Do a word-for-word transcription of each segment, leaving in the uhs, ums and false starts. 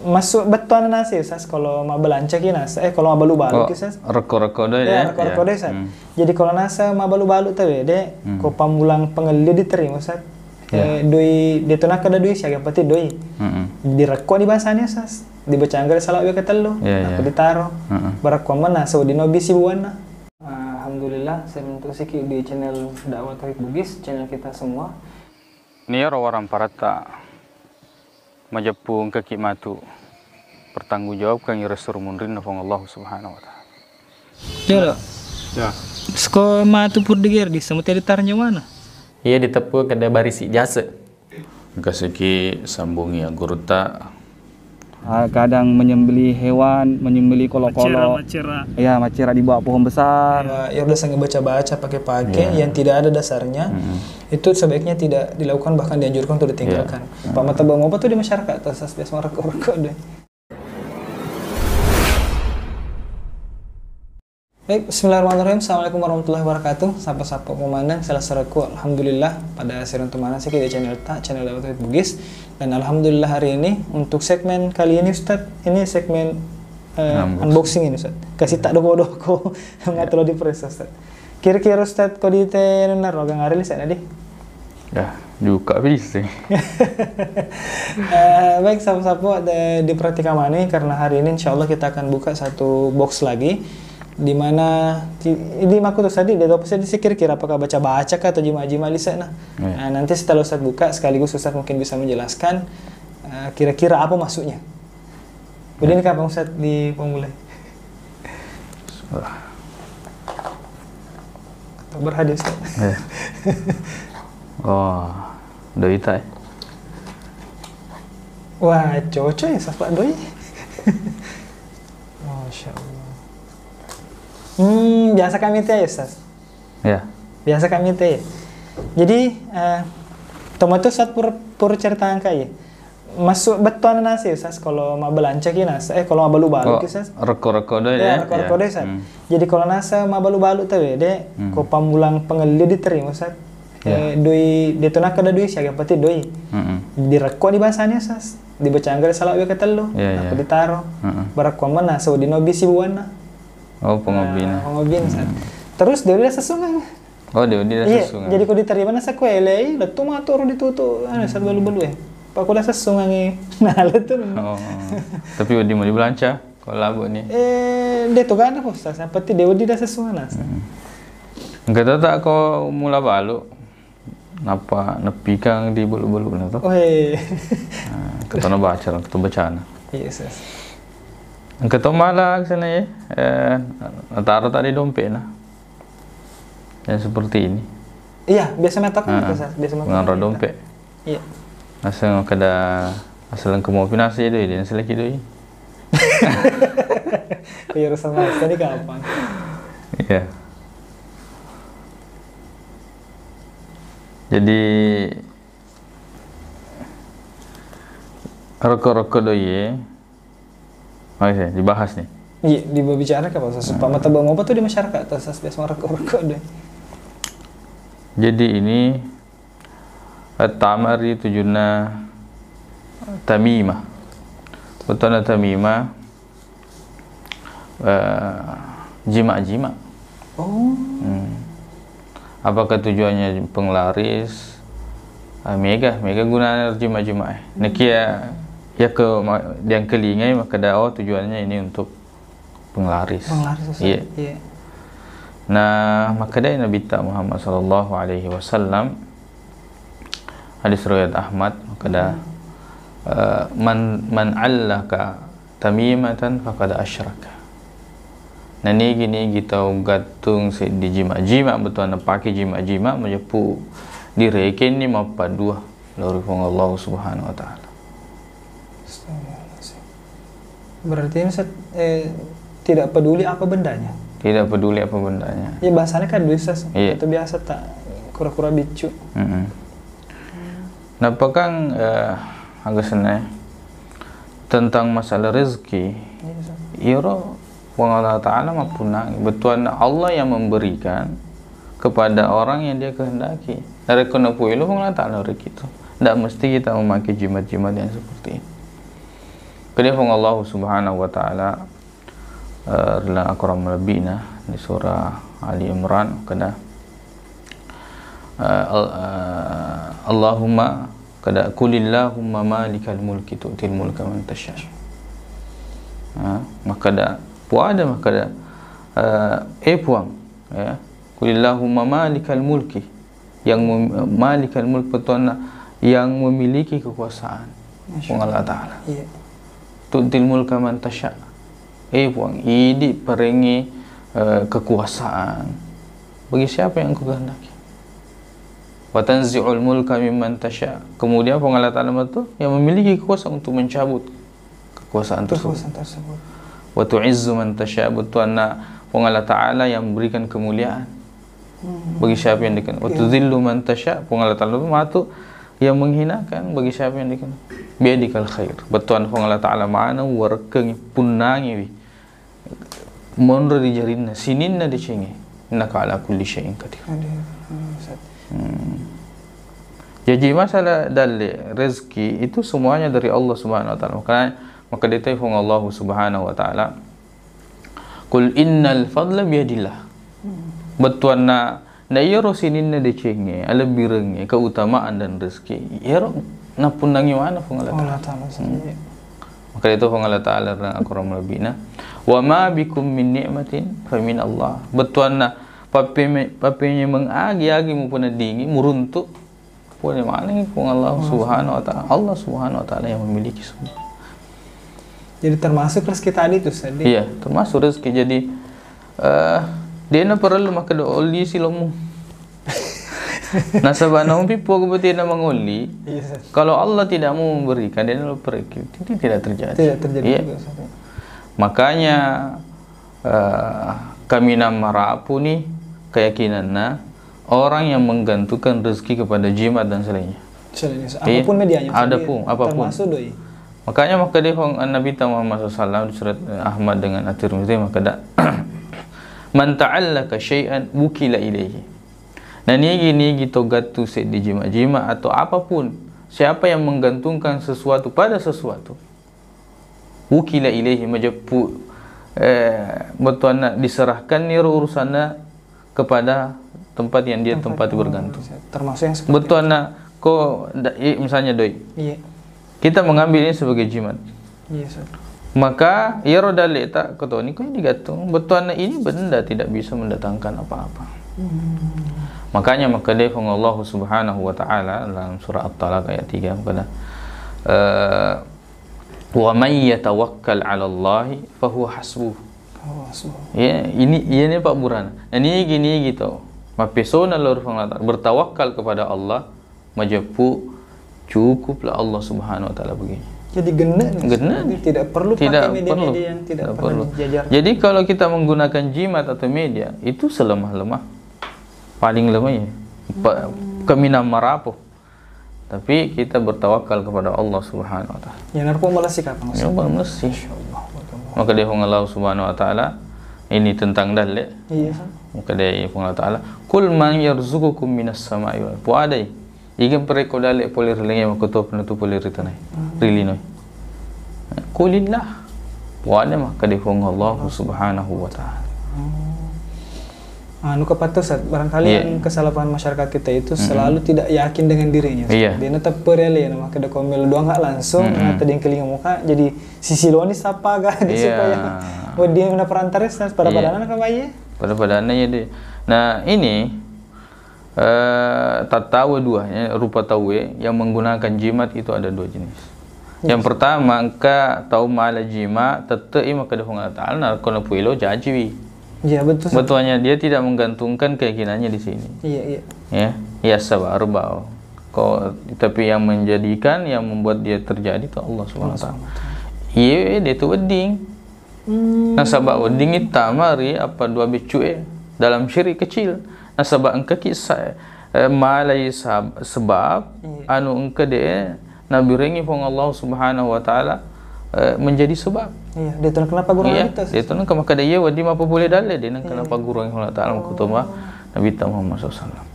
Masuk bettuanna nasa, Ustaz, kalau mabbelanca ki nasa, eh, kalau mabalu-balu Oh, ki, Ustaz. Rekko-rekko doi, Ya, ya? rekko-rekko Ya. doi, Ustaz. Hmm. Jadi kalau nasa mabalu-balu tawwe de, Hmm. ko pammulang pengelli diterima, Ustaz. Ya. Eh, doi, de tu nakkeda doi siaga pati doi. Mm-mm. Direkko di bahasanya, Ustaz. Dibacangga salat wekka tellu, Ya, nappa ya. ditaro. Mm-mm. Barakko mana, seudino bisi buanna. Alhamdulillah, saya mentusiki di channel Dakwah Tauhid Bugis, channel kita semua. Niyaro waramparatta majeppu engkaki matu pertanggungjawabkan iro suru munrinna Puang Allah Subhanahu wa Ta'ala. Jolo. Ya. Seko matu pur digere di semua tadi tarnya mana? Iya, diteppu kada barisi jase. Engka siki sambungi ya gurutta. Ah, kadang menyembelih hewan, menyembelih kolo-kolo. Macera, macera. Ya, macera di bawah pohon besar. Ya, ya udah sange baca-baca pakai-pakai Ya. yang tidak ada dasarnya, Mm-mm. itu sebaiknya tidak dilakukan, bahkan dianjurkan untuk ditinggalkan. Ya. Pak mata bang apa tuh di masyarakat tuh, sas biasa rekko-rekko deh. Baik, bismillahirrahmanirrahim. Assalamualaikum warahmatullahi wabarakatuh. Sapa-sapa komandan, salah saraku. Alhamdulillah, pada siaran tumana siki di channel ta, channel Dakwah Tauhid Bugis. Dan alhamdulillah hari ini, untuk segmen kali ini, Ustaz, ini segmen, eh, Unboxing. unboxing ini, Ustaz. Kasih tak doko-doko. Nggak Ya. terlalu diperiksa, Ustaz. Kira-kira, Ustaz, kau di te nunaro, gang hari lihat tadi? Ya, juga bisa. Eh, baik, sapo-sapo, de-, diperhatikan mana, karena hari ini insya Allah kita akan buka satu box lagi, di mana ti-, ini aku tuh tadi, dia tahu pasti kira-kira apakah baca-baca kah atau jima-jima lihat, nah. Iya. Nah, nanti setelah Ustaz buka, sekaligus Ustaz mungkin bisa menjelaskan, eh, kira-kira apa maksudnya. Udah Ya. ini kapan Ustaz di pemulai? Wah. Berhadiah, Ustaz. Iya. Oh, doi ta, eh. Wah, cocok ya, Ustaz, Pak doi. Masya Allah. Hmm, biasa kami teh ya, Ustaz. Iya. Biasa kami teh. Jadi, eh, tomatu saat pur, pur cerita angka ya. Masuk bettuanna nasa, Ustaz, kalau mabelanca ki nasa, eh, kalau mabalu-balu Oh, ki, Ustaz. rekko-rekko doi, Ya, ya? rekko-rekko Ya. doi, Ustaz. Hmm. Jadi kalau nasa mabalu-balu tawwe de, Hmm. ko pammulang pengelli diterima, Ustaz. Ya. Eh, doi, de tu nakkeda doi siaga pati doi. Mm-mm. Direkko di bahasanya, Ustaz. Dibacangga salat wekka tellu, Ya, nappa ya. ditaro. Mm-mm. Barakko mana, seudino bisi buanna. Oh, pengobina. Ah, pengobina, Ustaz. Hmm. Terus dia udah sesungan. Oh, dia, dia Iya, sesungan. jadi ko diterima nasa kuelei, lettu matu ro ditutu, anu, satu balu-balu, eh. Pak kula sesungangi. Nah, lettu. Oh, tapi wedding mau dibelanca, kalau labu nih. Eh, dia tuh kan apa, Ustaz? Yang penting dia wedding dah sesungan, Ustaz. Hmm. Engka to tak ko mula balu, napa nepikang di balu-balu na to? Oh, iya, iya. Nah, ketona baca, ketona bacana. Iya, Ustaz. Engka to malah sana ya, eh, nataro tadi dompet nah. Yang seperti ini. Iya, biasa metokan Ah, itu, Sas. Biasa metokan nganro itu. Dompet. Iya. Asal kada, asal engka mau pinasi doi, dia seleki doi. Kau ya rusak masa di kapan? Iya. Jadi, rokok-rokok doi ya. Oh, iya, dibahas nih. Iya, dibicara ke Pak Sas. Pak mata bang apa tuh di masyarakat tuh, Sas, biasa rokok-rokok deh. Jadi ini, eh, tamari tujuna tamimah. Betona tamimah, eh, jima-jima. Oh. Hmm. Apakah tujuannya penglaris? Ah, mega, mega gunanya jima-jima, eh. Nakia, ya ke ma-, yang kelingai makkeda, oh, tujuannya ini untuk penglaris. Penglaris, Ustaz. Iya. Iya. Nah, makkeda Nabi ta Muhammad sallallahu alaihi wasallam, hadis riwayat Ahmad, makkeda, Hmm. eh, "Man, man allaka tamimatan faqad asyraka." Nah, nigi-nigi tau gattung seddi jima-jima, betul na pake jima-jima, majeppu direkenni mappaddua lao ri Puang Allah Subhanahu wa Ta'ala. Astagfirullahaladzim. Berarti ini set-, eh, tidak peduli apa bendanya? Tidak peduli apa bendanya. Ya, bahasanya kan duit, Sas. Iya. Itu biasa tak kura-kura biccu. Mm-mm. Nappa kan, eh, aga senai tentang masalah rezeki. Iya, Sas. Iyaro Puang Allah Ta'ala mappunnangi. Bettuanna Allah yang memberikan kepada orang yang Dia kehendaki. Narekko napuelo Puang Allah Ta'ala rezeki itu. Ndak mesti kita memakai jimat-jimat yang seperti itu. Makkedai Puang Allah Subhanahu wa Ta'ala, eh, ri laleng akorang malebbina di surah Ali Imran, makkeda, eh, al-, eh, Allahumma, makkeda, "Qulillahumma malikal mulki tu'til mulka man tasha." Eh, makkeda, puada makkeda, eh, eh Puang, ya, "Qulillahumma malikal mulki," yang mem-, malikal mulk, bettuanna yang memiliki kekuasaan. Masya Puang Allah Ta'ala. Iya. "Tu'til mulka man tasha." Eh Puang, idi parengngi, eh, kekuasaan bagi siapa yang Engkau kehendaki. "Wa tanzi'ul mulka mimman tasha." Kemudian Puang Allah Ta'ala itu yang memiliki kekuasaan untuk mencabut kekuasaan tersebut. Kekuasaan tersebut. "Wa tu'izzu man tasha," bettuanna Puang Allah Ta'ala yang memberikan kemuliaan Hmm. bagi siapa yang dikenal. "Wa Iya. tudhillu man tasha," Puang Allah Ta'ala matu yang menghinakan bagi siapa yang dikenal. "Biyadikal khair." Bettuanna Puang Allah Ta'ala maneng warekkengi, punnangiwi monro ri jarinna, sininna decengnge. "Innaka ala kulli syai'in qadir." Aduh, hmm, Ustaz. Hmm. Jadi masalah dalle, rezeki itu semuanya dari Allah Subhanahu wa Ta'ala. Makanya, makkedai Puang Allah Subhanahu wa Ta'ala, "Qul innal fadla biyadillah." Hmm. Bettuanna, na iyaro sininna decengnge, alebbirengnge, keutamaan dan rezeki, iyaro nappunnangi mana Puang Allah Ta'ala. Allah Ta'ala Hmm. sendiri. Makkedai Puang Allah Ta'ala ri akorang malebbina, "Wa ma bikum min ni'matin fa min Allah." Bettuanna, pappeme-, pappenyameng agi-agi mupeneddingi, muruntu, pole manengngi Puang Allah Allah Subhanahu wa Ta'ala. Allah Subhanahu wa Ta'ala yang memiliki semua. Jadi termasuk rezeki tadi tuh, Ustaz, di Iya, termasuk rezeki. Jadi, eh, de'na parellu makkeda olli silommu. Nasaba naumpi Puang botena mangolli. Iya, Ustaz. Kalau Allah tidak mau memberikan, de'na lo pergi. Itu tidak terjadi. Tidak terjadi Iya. juga, Ustaz. Makanya, eh, kaminang marapu ni keyakinanna orang yang menggantungkan rezeki kepada jimat dan selainnya. Selainnya, Iya. apapun medianya, Ustaz, Adapun, iya. apapun. Termasuk doi. Makanya makkeda Nabi Muhammad sallallahu alaihi wasallam di surat, eh, Ahmad dengan At-Tirmidzi makkeda, "Man ta'allaka syai'an wukila ilaihi." Nah, nigi-nigi to gattu seddi jima-jima atau apapun, siapa yang menggantungkan sesuatu pada sesuatu, wukila ilaihi, majeppu, eh, bettuanna diserahkan niro urusanna kepada tempat yang dia Tempat, tempat oh, bergantung. Termasuk yang seperti Bettuanna, ko da-, i-, misalnya doi. Iya. Kita mengambil ini sebagai jimat. Iya, Ustaz. Maka, iyaro dalle'ta, ko toni, ko digantung. Bettuanna ini benda tidak bisa mendatangkan apa-apa. Hmm. Makanya, makkedai Puang Allah Subhanahu wa Ta'ala dalam surah At-Talaq ayat tiga, makkeda, eh, "Wa may yatawakkal 'ala Allahi fa huwa hasbuh." Oh, hasbuh. Ya, ini, iya ni pabburana. Nah, nigi-nigi to mappesona lao ri Puang Allah Ta'ala, bertawakal kepada Allah, majeppu, cukuplah Allah Subhanahu wa Ta'ala begini. Jadi genne nih, Genne Ustaz. Jadi nih. tidak perlu Tidak pakai media-media perlu. yang tidak Tidak pernah perlu. dijajarkan. Jadi kalau kita menggunakan jimat atau media, itu selemah-lemah, paling lemah ya, pa-, Hmm. kaminang marapo. Tapi kita bertawakal kepada Allah Subhanahu wa Ta'ala. Ya, narpo malah sih kapan, Ustaz? Ya, Bang, mesti. Masya Allah, barakallah. Makkedai Puang Allah Subhanahu wa Ta'ala, ini tentang dalle. Iya, Ustaz. Makkedai Puang Allah Ta'ala, "Qul man yarzuqukum minas sama'i wal." Puadai. Iga parekko dalle pole ri langie, makkuto penentu pole ri tanai. Hmm. Ri linoe. Qulillah. Puadai, makkedai Puang Allah Subhanahu wa Ta'ala. Hmm. Anu kapatto, Ustaz, barangkali Iya. yang kesalahpahaman masyarakat kita itu Mm-mm. selalu tidak yakin dengan dirinya, Ustaz. Iya. Dia tetap perele, nah, makkeda ko melo doang nggak langsung, Mm-mm. ternyata dia kelinga muka, jadi sisi loni sapa ga, Iya. supaya wedding na perantara, Ustaz, pada Iya. padana ka baye. Pada padana ya deh. Nah, ini, eh, tattawa dua, ya, rupa tauwe yang menggunakan jimat itu ada dua jenis. Yang Iya. pertama, engka tau mala jima, tette'i makkeda Puang Allah Ta'ala, narekko napuelo jajiwi. Iya, betul, Ustaz. Bettuannya dia tidak menggantungkan keyakinannya di sini. Iya, iya. Ya, iya, sabar, bau. Ko, tapi yang menjadikan, yang membuat dia terjadi itu Allah Subhanahu wa Ta'ala. Allah Subhanahu wa Ta'ala. Iya, dia tu wedding. Hmm. Nasaba weddingngi tama ri apa dua beccu'e dalam syirik kecil. Nasaba engkaki sa-, eh, malai sab-, sebab, Iya. anu engka de nabirengi Puang Allah Subhanahu wa Ta'ala, eh, menjadi sebab. Iya, de tu nengka napagurung Iya, kita, de tu nengka makkeda iya wedding mappapole dalle, de nengka Iya. napagurung Allah Ta'ala Oh. makkutoma Nabi Muhammad sallallahu alaihi wasallam.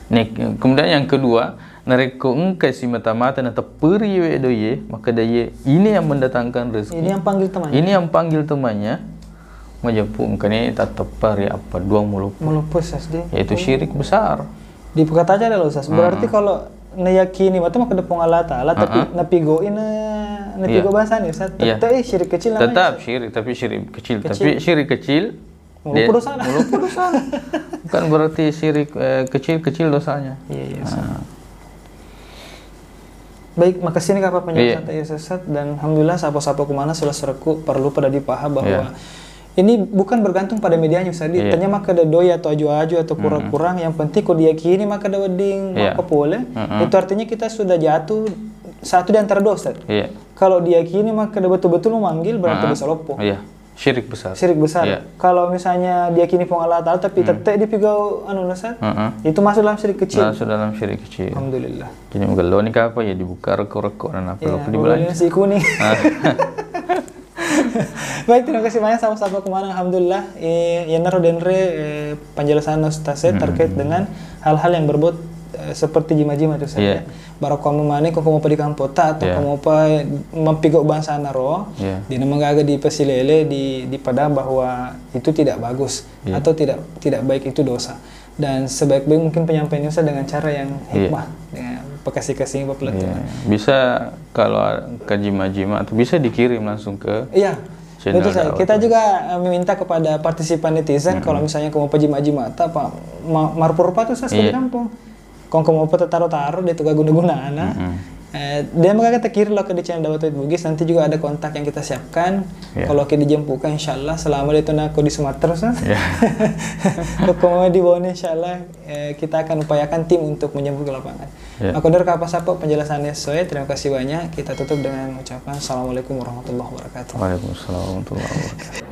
Nih, kemudian yang kedua, Narekko engka simata-mata natepperi we doiye, makkeda iye, "Ini yang mendatangkan rezeki. Ini yang panggil temannya. Ini yang panggil temannya." Majeppu engkani tatteppa ri apa dua muluppu. Muluppu, Ustaz, di. Yaitu syirik besar. Dipekataja dulu, Ustaz. Berarti kalau nayakini matu makkeda Puang Allah Taala, tapi napigoi na, napigo bangsani, Ustaz. Iya. Tetap syirik kecil namanya, Ustaz. Tetap syirik, tapi syirik kecil. Kecil. Tapi syirik kecil, muluppu dosana. Muluppu dosana. Bukan berarti syirik, eh, kecil-kecil dosanya. Iya, iya, Ustaz. Baik, makasih nih Kak, Pak, penjelasan tadi, Ustaz. Dan alhamdulillah, sapa-sapa kumana sudah serekku perlu pada dipaham bahwa ini bukan bergantung pada medianya, Ustaz. Tanya makkeda doi atau aju-aju atau kurang-kurang, yang penting ko diyakini makkeda wedding makko pole, itu artinya kita sudah jatuh satu di antara dua, Ustaz. Kalau diyakini makkeda betul-betul memanggil, berarti dosa loppo. Iya. Syirik besar. Syirik besar. Iya. Kalau misalnya diyakini Puang Allah Taala, tapi tette dipigau anu, Ustaz, itu masuk dalam syirik kecil. Masuk dalam syirik kecil. Alhamdulillah. Jadi, magello ni kapa ya dibuka rekko-rekko, nah, apa lo dibelanja? Nasi kuning. Baik, terima kasih banyak sama-sama kemana. Alhamdulillah, eh, yenaro denre, eh, penjelasan Ustaz, eh, terkait dengan hal-hal yang berbuat, eh, seperti jima-jima itu, Ustaz, ya. Barakko mumane ko mopa di kampota atau ko mopa mappigo bangsana ro, dena magaga di pesilele, di, di pada bahwa itu tidak bagus atau tidak, tidak baik, itu dosa. Dan sebaik-baik mungkin penyampaiannya, Ustaz, dengan cara yang hikmah, dengan pekasi-kasi, pepeleturan. Iya. Bisa kalau kajima-jima atau bisa dikirim langsung ke channel dakwah. Iya, betul, Ustaz. Kita juga, eh, meminta kepada partisipan netizen, kalau misalnya ko mopa jima-jima, apa, ma-, marupa-rupa tuh, Ustaz, di kampung. Ko mopa tataro-taro, de' tu guna-gunana. Eh, de' magaga takirim lo ke di channel Dakwah Tauhid Bugis, nanti juga ada kontak yang kita siapkan. Iya. Kalau oke dijemput, insyaallah, selama de' tu nako di Sumatera, Ustaz. Iya. Ko di Bone, insyaallah, eh, kita akan upayakan tim untuk menjemput ke lapangan. Iya. Makkoder kapang sapa penjelasannya, Ustaz. Terima kasih banyak. Kita tutup dengan ucapan Assalamualaikum warahmatullahi wabarakatuh. Waalaikumsalam warahmatullahi wabarakatuh.